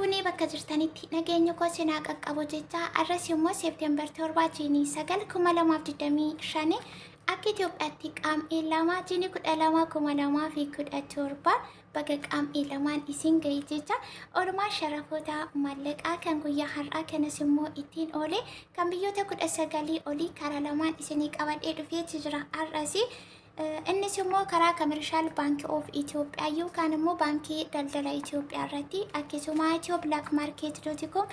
Fuunee bakka jirtanitti nageenya koo sinaa qaqqabu jecha arras immoo Seepteembar 7 jiinii 9 2025 akka Itoophiyaatti qaam'ee 2 jiinii 12 2017 baga qaam'ee lamaan isin ga'e jecha oolmaa sharafoota maallaqaa kan guyyaa har'aa kanas immoo ittiin oole kan biyyoota 19 olii karaa lamaan isinii qabadhee dhufeeti jira har'as. Innis immoo karaa Commercial Bank of Ethiopia yookaan immoo Baankii Daldala Itoophiyaa irratti, akkasuma Ethio Black Market com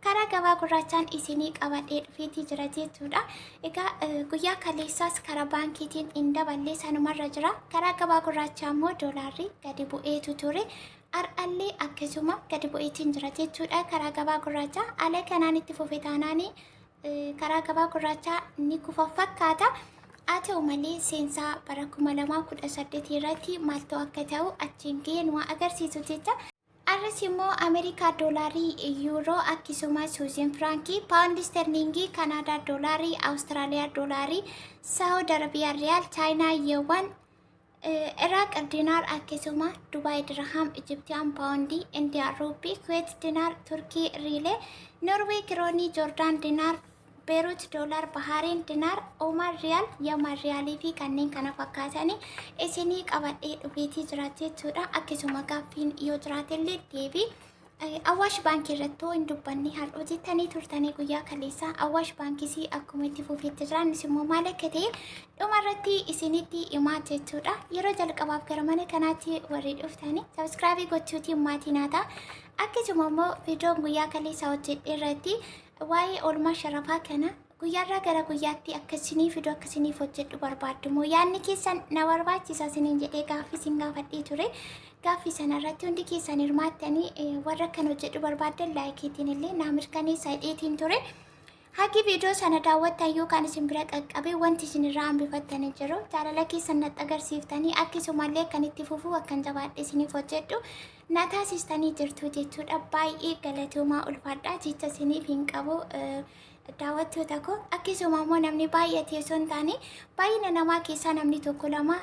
karaa gabaa gurraachaan isinii qabadhee dhufeetii jira jechuudha. Egaa guyyaa kaleessaas karaa baankiitiin hin daballee, sanumarra jira. Karaa gabaa gurraachaa immoo doolaarri gadi bu'eetu ture. Har'allee akkasuma gadi bu'eetiin jira jechuudha. Karaa gabaa gurraachaa haala kanaan itti fufe taanaanii karaa gabaa gurraachaa ni kufa fakkaata. Haa ta'u malee, seensaa bara 2018 irratti maaltu akka ta'u achiin ga'ee nu agarsiisu jecha. Arras immoo Ameerikaa doolaarii, yuuroo, akkasuma Suuziin Firaankii, Paawundi Sterlingii, Kanaadaa doolaarii, Awustiraaliyaa doolaarii, Saawud Arabiyaa riyaal, Chaayinaa yuwaan, Iraaq dinaar, akkasuma Dubaay dirham, Ijiptiyaan paawundii, Indiyaa ruupii, Kuweet dinaar, Turkii riilee, Norwee kiroonii, Joordaan dinaar, Beerut doolaar, Bahaareen dinaar, Oomaan riyaal, Yaman riyaalii fi kanneen kana fakkaatanii isinii qabadhee dhufeetii jira jechuudha. Akkasuma gaaffiin yoo jiraatellee deebii. Awaash Baankii irratti hin dubbanne har'a hojjettanii turtanii guyyaa kaleessaa. Awaash Baankiis akkuma itti fufeetti jira. Innis immoo maal akka ta'e dhuma irratti isinitti himaa jechuudha. Yeroo jalqabaaf gara mana kanaatti warri dhuftanii subscribe gochuutiin maatii naa ta'a. Akkasuma immoo viidiyoon guyyaa kaleessaa hojjedhe irratti waa'ee oolmaa sharafaa kana guyyaarraa gara guyyaatti akka isinii fidu, akka isiniif hojjedhu barbaaddu moo yaadni keessan na barbaachisa isiniin jedhee gaaffii isin gaafadhee ture. Gaaffii sana irratti hundi keessan hirmaattanii warra kan hojjedhu barbaaddan likeiitiin illee naa mirkaneessa hidheetiin ture. Hagi viidiyoo sana daawwattan yookaan isin bira qaqqabe wanti isin irraa hambifattanii jiru. Jaalala keessan natti agarsiiftanii, akkasumallee akkan itti fufuu, akkan jabaadhe isiniif hojjedhu na taasistanii jirtu jechuudha. Baay'ee galatoomaa, ulfaadhaa, jecha isiniif hin qabu. Daawwattoota koo, akkasuma immoo namni baay'ate osoo hin taane, baay'ina namaa keessaa namni tokko lama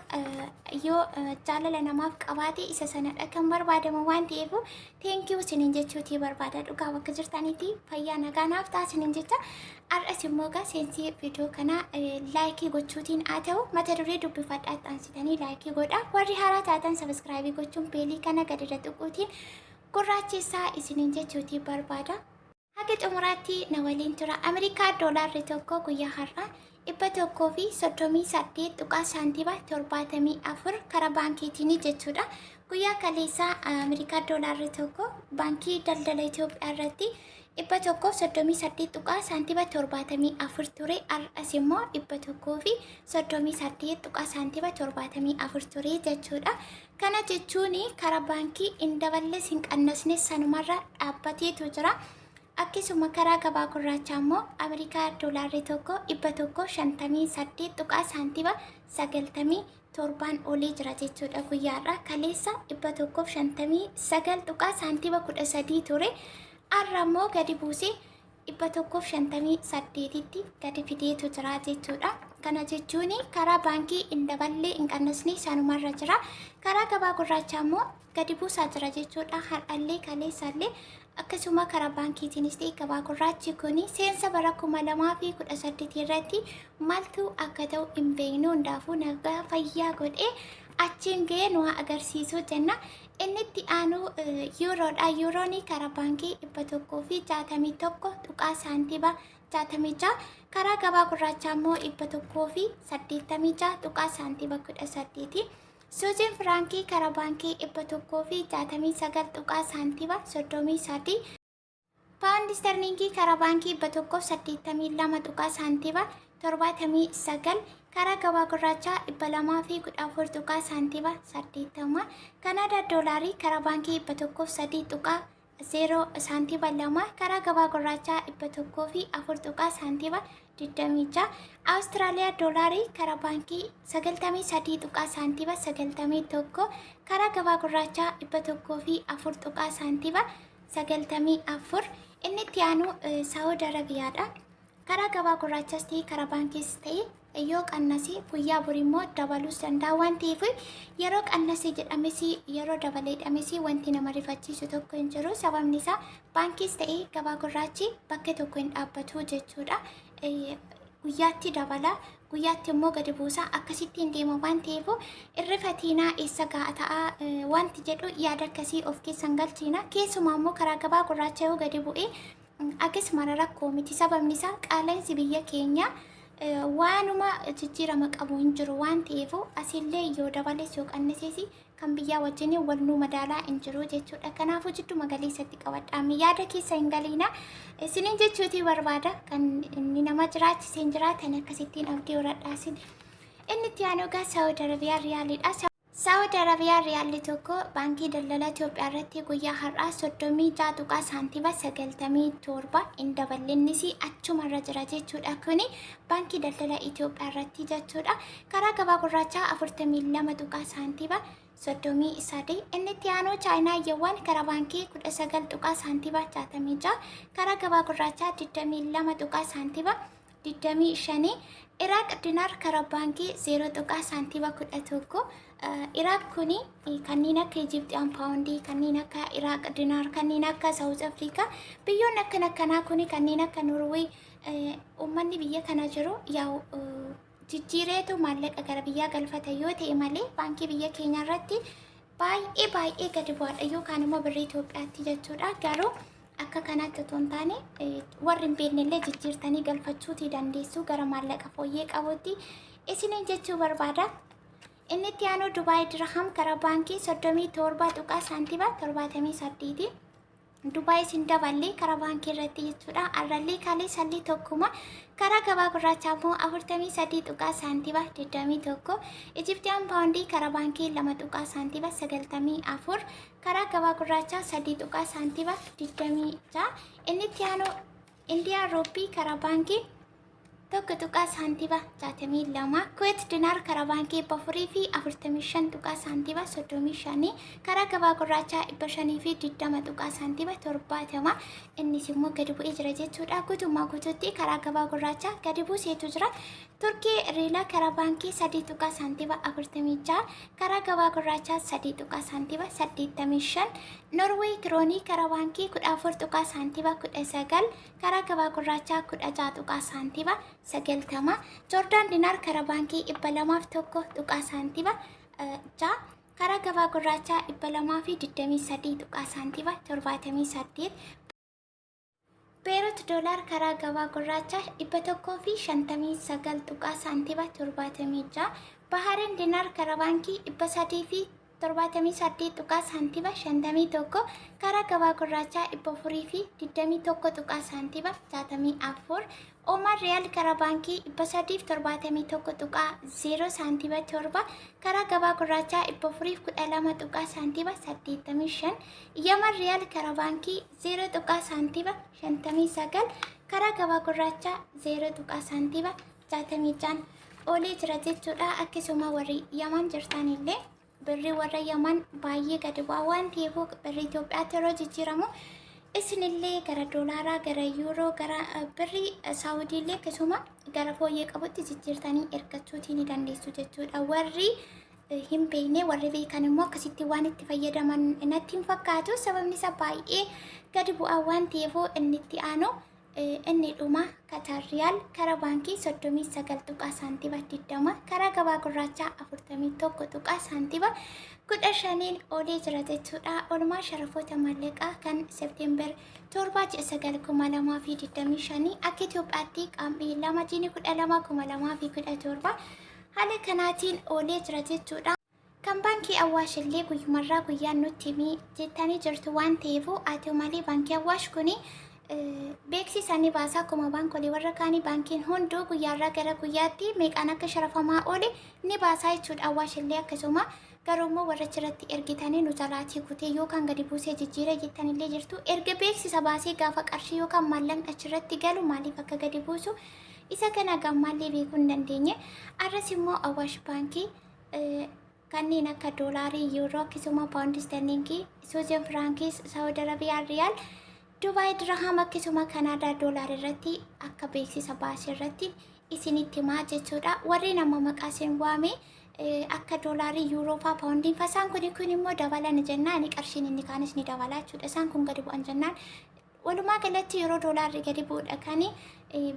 yoo jaalala namaaf qabaate isa sanadha kan barbaadamu waan ta'eef, thank you isiniin jechuutii barbaada. Dhugaa bakka jirtanitti fayyaa nagaa naaf ta'a isiniin jecha. Har'as immoo gaa seensi viidiyoo kana like gochuutiin haa ta'u, mata duree dubbifadhaa aansitanii like godha. Warri haaraa taatan subscribe gochuun bell kana gadi irra tuquutiin gurraachessaa isiniin jechuutii barbaada. Haga xumuraatti na waliin tura. Ameerikaa doolaarri tokko guyyaa har'aa 138 tuqaa saantima 74 karaa baankiitiin jechuudha. Guyyaa kaleessaa Ameerikaa doolaarri tokko Baankii Daldala Itoophiyaa irratti 138 tuqaa saantima 74 ture. Har'as immoo 138 tuqaa saantima 74 ture jechuudha. Kana jechuun karaa baankii hin daballes hin qannasnes, sanumarra dhaabbateetu jira. Akkasuma karaa gabaa gurraachaa immoo Ameerikaa doolaarri tokko 158 tuqaa saantima 97n olii jira jechuudha guyyaarra. Kaleessa 159 tuqaa saantima 13 ture. Har'a immoo gadi buusee 158tti gadi fideetu jira jechuudha. Kana jechuun karaa baankii hin daballee hin qannasne, sanumarra jira. Karaa gabaa gurraachaa immoo gadi buusaa jira jechuudha. Har'allee kaleessallee akkasuma karaa baankiitiinis ta'e gabaa gurraachi kun seensa bara 2018 irratti maaltu akka ta'u hin beeknu. Hundaafuu nagaa fayyaa godhee achiin ga'ee nu agarsiisuu jenna. Inni itti aanu yuuroodha. Yuuroon karaa baankii 161 tuqaa saantima 66, karaa gabaa gurraachaa immoo 186 tuqaa saantima 18. Suuziin Firaankii karaa baankii 169 tuqaa saantima 33. Paawundi Sterlingii karaa baankii 182 tuqaa saantima 79, karaa gabaa gurraachaa 214 tuqaa saantima 80. Kanaadaa doolaarii karaa baankii 103 tuqaa 0 saantima 2, karaa gabaa gurraachaa 104 tuqaa saantima 26. Awustiraaliyaa doolaarii karaa baankii 93 tuqaa saantima 91, karaa gabaa gurraachaa 104 tuqaa saantima 94. Inni itti aanu Saawud Arabiyaadha. Karaa gabaa gurraachas ta'e karaa baankiis ta'e Yoo qannase guyyaa borii immoo dabaluus danda'a waan ta'eef, yeroo qannase jedhames yeroo dabale jedhames wanti nama rifachiisu tokko hin jiru. Sababni isaa baankiis ta'ee gabaa gurraachi bakka tokko hin dhaabbatu jechuudha. Guyyaatti dabala, guyyaatti immoo gadi buusa, akkasittiin deema waan ta'eef irrifatiinaa. Eessa ga'a ta'a wanti jedhu yaada akkasii of keessan galchiina. Keessumaa immoo karaa gabaa gurraacha yoo gadi bu'e akkasuma rakkoo miti. Sababni isaa qaala'insi biyya keenya waanuma jijjiirama qabu hin jiru waan ta'eef, asillee yoo dabales yoo qannisees kan biyyaa wajjin wal nuu madaalaa hin jiru jechuudha. Kanaafuu jidduma galeessatti qabadhaa, yaada keessa hin galiina isiniin jechuutii barbaada. Kan inni nama jiraachise hin jiraatan, akkasittiin abdii horadhaasin. Inni itti aanu egaa Saawud Arabiyaa riyaaliidha. Saawud Arabiyaa riyaalli tokko Baankii Daldala Itoophiyaa irratti guyyaa har'aa 36 tuqaa saantima 97, hin daballinnis achumarra jira jechuudha. Kuni Baankii Daldala Itoophiyaa irratti jechuudha. Karaa gabaa gurraachaa 42 tuqaa saantima 33. Inni itti aanu Chaayinaa yuwaan karaa baankii 19 tuqaa saantima 66, karaa gabaa gurraachaa 22 tuqaa saantima 25. Iraaq dinaar karaa baankii 0 tuqaa saantima 11. Iraaq kuni kanneen akka Ijiptiyaan paawundii, kanneen akka Iraaq dinaar, kanneen akka Saawuz Afrikaa, biyyoonni akkana akkanaa kuni, kanneen akka Norwee, uummanni biyya kana jiru yaa'u jijjiireetu maallaqa gara biyyaa galfata yoo ta'e malee, baankii biyya keenya irratti baay'ee baay'ee gadi bu'aadha yookaan immoo birrii Itoophiyaatti jechuudha. Garuu akka kanaatti otoo hin taane, warri hin beekne illee jijjiirtanii galfachuutii dandeessu gara maallaqa fooyyee qabutti isiniin jechuu barbaada. Inni itti aanu Dubaay Dirham karaa baankii 37 tuqaa saantima 78. Dubaay isin daballee karaa baankii irratti jechuudha. Arrallee kalee sallee tokkuma. Karaa gabaa gurraachaa immoo 43 tuqaa saantima 21. Ijiptiyaan paawundii karaa baankii 2 tuqaa saantima 94. Karaa gabaa gurraachaa 3 tuqaa saantima 26. Inni itti aanu Indiyaa rooppii karaa baankii 1 tuqaa saantima 62. Kuweet dinaar karaa baankii 445 tuqaa saantima 35. Karaa gabaa gurraachaa 520 tuqaa saantima 70. Innis immoo gadi bu'ee jira jechuudha. Guutummaa guutuutti karaa gabaa gurraachaa gadi buuseetu jira. Turkii riilaa karaa baankii 3 tuqaa saantima 46. Karaa gabaa gurraachaa 3 tuqaa saantima 85. Norwee kiroonii karaa baankii 14 tuqaa saantima 19. Karaa gabaa gurraachaa 16 tuqaa saantima 90. Joordaan dinaar karaa baankii 201 tuqaa saantima 6. Karaa gabaa gurraachaa 223 tuqaa saantima 78. Beerut doolaar karaa gabaa gurraachaa 159 tuqaa saantima 76. Bahareen dinaar karaa baankii 378 tuqaa saantima 51. Karaa gabaa gurraachaa 421 tuqaa saantima 64. Oman riyaal karaa baankii 371 tuqaa 0 saantima 7. Karaa gabaa gurraachaa 412 tuqaa saantima 85. Yaman riyaal karaa baankii 0 tuqaa saantima 59. Karaa gabaa gurraachaa 0 tuqaa saantima 66 oolee jira jechuudha. Akkasuma warri Yaman jirtan illee, birri warra Yaman baay'ee gadi bu'aa waan ta'eef, birri Itoophiyaatti yeroo jijjiiramu isinillee gara doolaaraa, gara yuuroo, gara birri Saawudiillee akkasuma gara fooyyee qabutti jijjiirtanii ergachuutii ni dandeessu jechuudha. Warri hin beekne, warri beekan immoo akkasitti waan itti fayyadaman natti hin fakkaatu. Sababni isaa baay'ee gadi bu'aa waan ta'eef. Inni itti aanu, inni dhuma, Katar riyaal karaa baankii 39 tuqaa saantima 20, karaa gabaa gurraachaa 41 tuqaa saantima 15n oolee jira jechuudha. Oolmaa sharafoota maallaqaa kan Seepteembar 7 ji'a 9 2025, akka Itoophiyaatti qaammee 2 jiini 12 2017, haala kanaatiin oolee jira jechuudha. Kan Baankii Awwaash illee guyyumarraa guyyaan nutti himi jettanii jirtu waan ta'eef, haa ta'u malee Baankii Awwaash kuni beeksisa ni baasa. Akkuma baankolee warra kaanii baankiin hunduu guyyaarraa gara guyyaatti meeqaan akka sharafamaa oole ni baasaa jechuudha. Awwaash illee akkasuma. Garuu immoo warra achirratti ergitanii nu jalaatii kutee yookaan gadi buusee jijjiiree jettanillee jirtu. Erga beeksisa baasee gaafa qarshii yookaan maallaqni achirratti galu maaliif akka gadi buusu isa kana gammaallee beekuu hin dandeenye. Arras immoo Awwaash Baankii kanneen akka doolaarii, yuuroo, akkasuma paawundi sterlingii, Suuziin firaankiis, Saawud Arabiyaa riyaal, Dubaay dirham, akkasuma Kanaadaa doolaar irratti akka beeksisa baasee irratti isinitti himaa jechuudha. Warreen amma maqaa isin waame akka doolaarii, yuuroo faa, paawundiin faa, isaan kun immoo dabalan jennaan qarshiin inni kaanis ni dabala jechuudha. Isaan kun gadi bu'an jennaan, walumaa galatti yeroo doolaarri gadi bu'uudha kan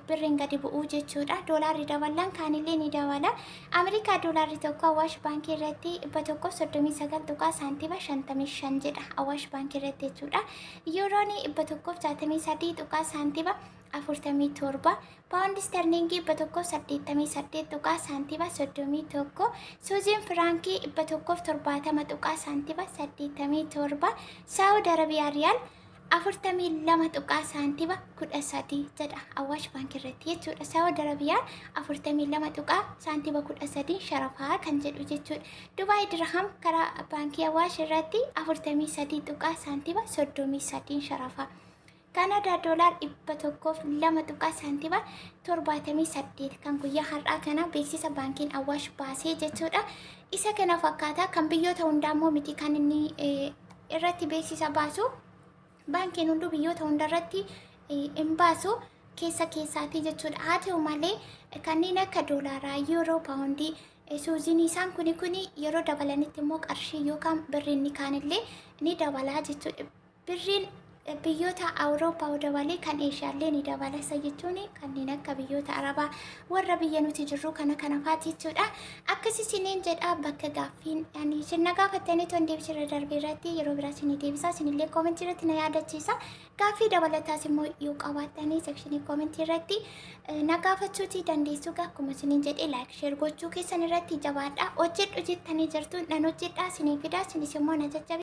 birriin gadi bu'uu jechuudha. Doolaarri dabalaan kaanillee ni dabala. Ameerikaa doolaarri tokko Awaash Baankii irratti 139 tuqaa saantima 55 jedha Awaash Baankii irratti jechuudha. Yuuroon 163 tuqaa saantima 47. Paawundi sterlingii 188 tuqaa saantima 31. Suuziin firaankii 170 tuqaa saantima 87. Saawud Arabiyaa riyaal 42 tuqaa saantima 13 jedha Awaash Baankii irratti jechuudha. Saawud Arabiyaan 42 tuqaa saantima 13 sharafaa kan jedhu jechuudha. Dubaay dirham karaa baankii Awaash irratti 43 tuqaa saantima 33 sharafaa. Kaanadaa doolaar 102 tuqaa saantima 78 kan guyyaa har'aa kana beeksisa baankiin Awaash baasee jechuudha. Isa kana fakkaataa kan biyyoota hundaa immoo miti kan inni irratti beeksisa baasu. Baankiin hunduu biyyoota hundarratti hin baasu, keessa keessaatii jechuudha. Haa ta'u malee kanneen akka doolaaraa, yuuroo, paawundii, suuziin isaan kuni yeroo dabalanitti immoo qarshii yookaan birriin kaanillee ni dabalaa jechuudha. Birriin biyyoota Awurooppaa dabalee kan Eeshiyaallee ni dabala. Isa jechuun kanneen akka biyyoota Arabaa warra biyya nuti jirru kana kana fa'aati jechuudha. Akkas isiniin jedha. Bakka gaaffiin ani isin na gaafattanii toon deebisirra darbe irratti yeroo biraa isinii deebisa. Isinillee koomentii irratti na yaadachiisa. Gaaffii dabalataas immoo yoo qabaattanii sekshinii koomentii irratti na gaafachuutii dandeessu. Akkuma isiniin jedhe, like, share gochuu keessan irratti jabaadha. Hojjedhu jettanii jirtu, nan hojjedha, isinii fida, isinis immoo na jajjabe.